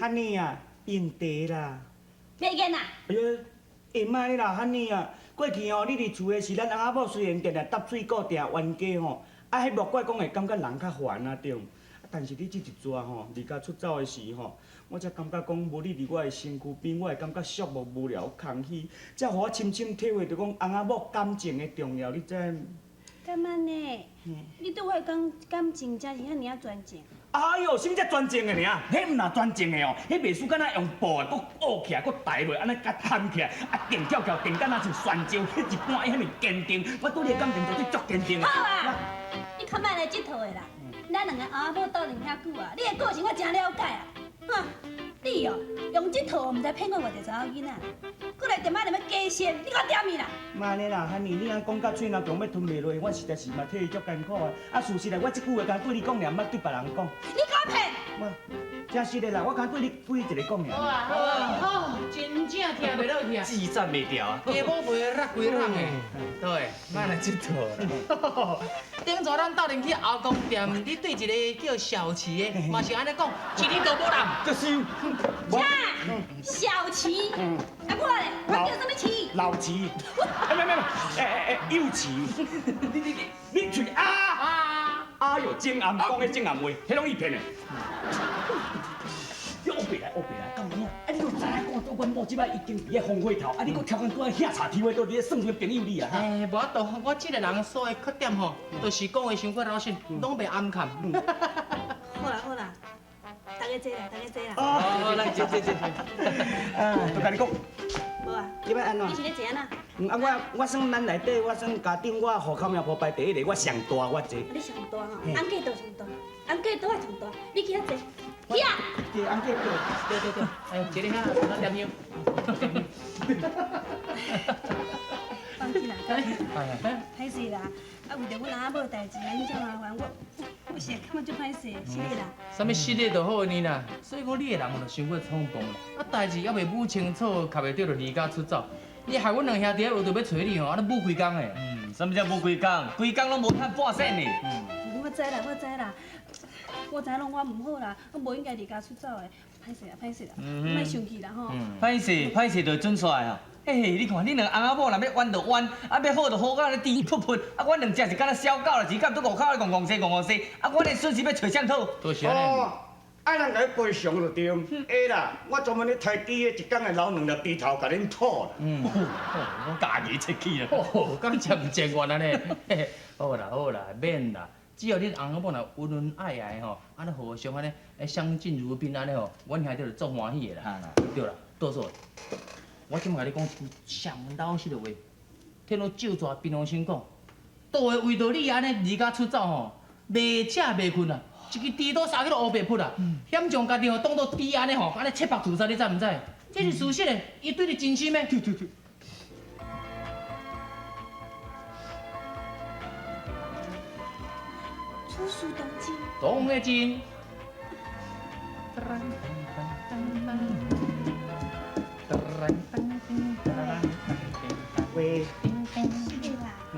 按呢啊，用茶啦。袂见啦！哎哟，会莫啦，汉尼啊！过去吼，你伫厝的时，咱翁仔某雖然定定搭水果定冤家吼，啊，彼莫怪講會感覺人較煩啊對。但是你這一逝吼，離家出走的時吼，我才感覺講無你佇我的身軀邊，我會感覺寂寞無聊、空虛，才予我深深體會著講翁仔某感情的重要，你知無？敢按呢？你對我的感情真是遐爾仔專情。哎喲，啥物才專情的爾？彼毋若專情的哦，彼袂輸敢若用布的，閣捂起來，閣抬落，按呢共冚起來，啊，定翘翘，定敢若像旋石，彼一般伊遐爾堅定。我對你的感情絕對足堅定的。好啊，你較莫來這套的啦。咱兩個翁仔某鬥陣遐久啊，你的個性我誠了解啊。哈，你哦，用這套毋知騙過偌濟查某囡仔，閣來踮仔踮咧假仙，你閣點伊啦？莫按呢啦，漢尼，你按講甲喙若強欲吞袂落，我實在是嘛替伊足艱苦的。啊，事實來，我這句話敢對你講爾，毋捌對別人講。你敢騙？我真實的啦，我敢對你對伊一个講爾。好啊好啊好，真正聽袂落去啊！舌戰袂牢啊！雞母袂落規籠的，對，莫來這套啦。頂陣咱鬥陣去後宮店，你對一個叫小琪的，嘛是按呢講，一日都無人。就是。啥？小琪？啊我咧，我叫啥物琪？老琪。哎，沒沒沒，哎哎哎，幼琪。你你你你喙啊啊！哎呦，真暗講的真暗話，彼攏伊騙的。你烏白來烏白來，敢有影？啊，你都知影講，阮某這擺已經佇咧風火頭，啊，你閣超工拄仔遐柴天話，倒佇咧算啥物朋友你啊？哎，無法度，我這個人所有缺點吼，就是講話傷過老實，攏袂暗藏。好啦好啦，大家坐啦，大家坐啦。哦，來坐坐坐。啊，都共你講。無啊。你欲按怎？你是咧坐按怎？嗯，啊，我算咱內底，我算家長，我戶口名簿排第一个，我上大，我坐。你上大吼，翁繼桌上大，翁繼桌仔上大，你去遐坐。去啊！對，翁繼桌。對對對，哎，坐咧遐，咱點香。放心啦，歹勢啦，啊，為著阮翁仔某的代誌，你遮麻煩我，我是會感覺足歹勢，失禮啦。啥物失禮就好呢啦，所以講你的人就傷過衝動啦，啊，代誌猶未舞清楚，合袂著就離家出走，你害阮兩兄弟為著欲揣你吼，按呢舞規工的。嗯，啥物叫舞規工？規工攏無趁半仙呢。嗯，我知啦，我知啦，我知攏我毋好啦，我無應該離家出走的，歹勢啦，歹勢啦，莫生氣啦吼。歹勢，歹勢就會準煞啊！嘿嘿，你看你兩翁仔某若欲冤就冤，啊欲好就好甲咧甜噗噗，啊阮兩隻是敢若小狗啦，是敢拄外口咧戇戇西戇戇西，啊阮的損失欲揣誰討？就是按呢。哦，愛人共你賠償就對。會啦，我專門咧刣豬的，一工會留兩粒豬頭共恁討啦。嗯，我家己切去啦。哦，敢真毋情願按呢？好啦好啦，免啦，只要恁翁仔某若溫溫愛愛吼，按呢互相按呢，哎相敬如賓按呢吼，阮兄弟就足歡喜的啦。對啦，倒數。我這擺共你講一句上老實的話，聽落照跩平常心講，都會為著你按呢離家出走吼，袂食袂睏啊，一支豬刀殺去都烏白噗啊，險將家己吼當做豬按呢吼，按呢切腹自殺，你知毋知？這是事實的，伊對你真心的。對對對。此事當真？當會真。喂。是的啦，我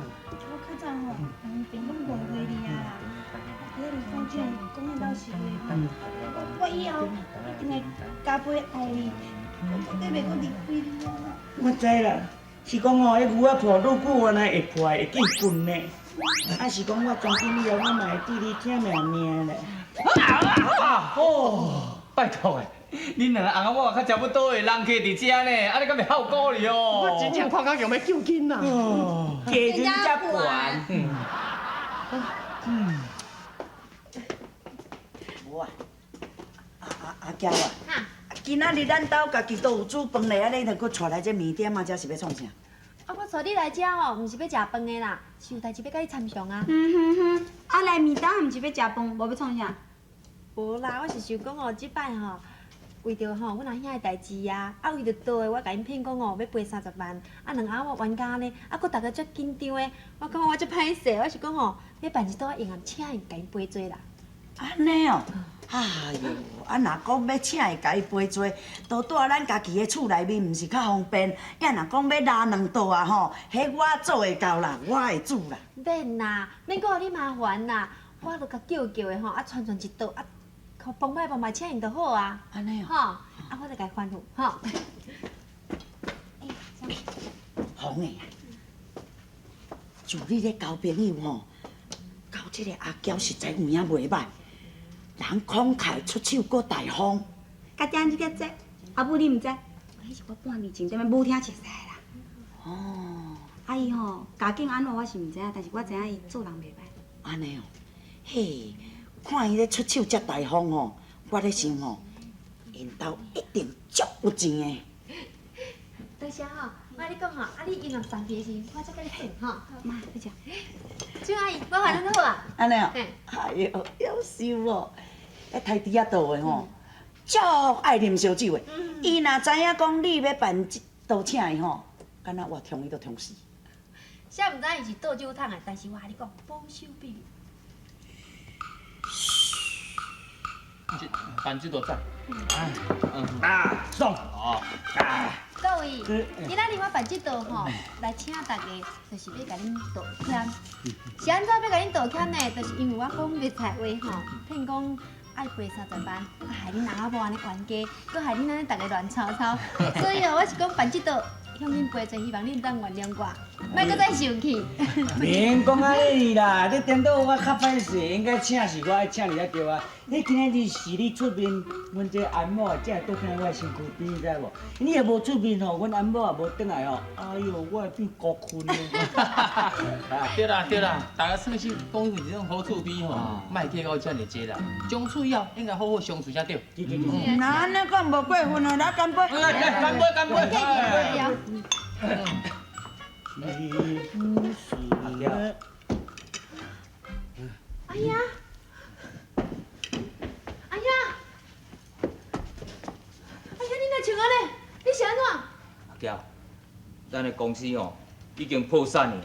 較早吼，攏誤會你啊啦。今仔日講這講彼老實話，我以後一定會加倍愛你，我絕對袂閣離開你啊。我知啦，是講吼，彼牛仔破愈久原來會破會見棍呢。啊，是講我從今以後我嘛會對你疼命命咧。哦，拜託的，恁兩個翁仔某較差不多的人客佇遮呢，按呢敢袂好鼓哩哦。我真正看甲強欲救囡仔。哦，家人遮懸。嗯。無啊，阿阿阿嬌啊，今仔日咱兜家己都有煮飯咧，啊，你著閣帶來這麵點啊，這是欲創啥？啊，我帶你來遮吼，毋是欲食飯的啦，是有代誌欲佮你參詳啊。嗯哼哼，啊來麵店毋是欲食飯，無欲創啥？無啦，我是想講哦，這擺吼，為著吼阮阿兄的代誌啊，啊為著倒的，我共𪜶騙講哦，欲賠30萬，啊兩翁仔某冤家呢，啊閣逐家足緊張的，我感覺我足歹勢，我是講吼，欲辦一桌宴啊，請𪜶共𪜶賠罪啦。按呢哦，哎喲，啊若講欲請伊共伊賠罪，都蹛咱家己的厝內面，毋是較方便？也若講欲拉兩桌啊吼，彼我做會到啦，我會煮啦。免啦，免閣予你麻煩啦，我著共叫叫的吼，啊傳傳一桌啊。帮歹帮嘛请𪜶就好啊。按呢哦。吼，啊，我再共伊吩咐，吼。红的啊，自你咧交朋友吼，交这个阿娇实在有影袂䆀，人慷慨出手閣大方。甲这这这，阿母你毋知，彼是我半年前踮咧舞厅熟识的啦。哦。啊伊吼家境按怎我是毋知影，但是我知影伊做人袂歹。按呢哦，嘿，看伊咧出手遮大方吼，我咧想吼，𪜶兜一定足有錢的。多謝吼，我共你講吼，啊你銀行送錢的時陣，我才共你騙吼。媽，你食。朱阿姨，我還恁好啊。按呢哦，哎喲，夭壽哦，彼刣豬仔桌的吼，足愛啉燒酒的。伊若知影講你欲辦這桌請伊吼，敢若活創伊都創死。誰毋知伊是倒酒桶的，但是我共你講，保守秘密。辦這桌菜。啊，爽。哦。啊。各位，今仔日我辦這桌吼，來請大家，就是欲共恁道歉。是按怎欲共恁道歉呢？就是因為我講袂菜話吼，騙講愛賠30萬，啊害恁翁仔某按呢冤家，閣害恁按呢逐家亂糟糟。所以哦，我是講辦這桌向恁賠罪，希望恁當原諒我，莫閣再生氣。免講按呢啦，你顛倒我較歹勢，應該請是我愛請你才對啊。你今仔日是你出面，阮這翁某才會倒轉來我的身軀邊，知無？你若無出面吼，阮翁某也無轉來吼，哎喲，我會變孤困的。對啦對啦，大家算是講是這種好厝邊吼，莫計較遮爾濟啦，相處以後應該好好相處才對。對對對。若按呢講無過分哦，來乾杯！來來乾杯乾杯！哎呀！哎呀！哎呀，你哪像按呢？你是按怎？阿娇，咱的公司吼已經破產了，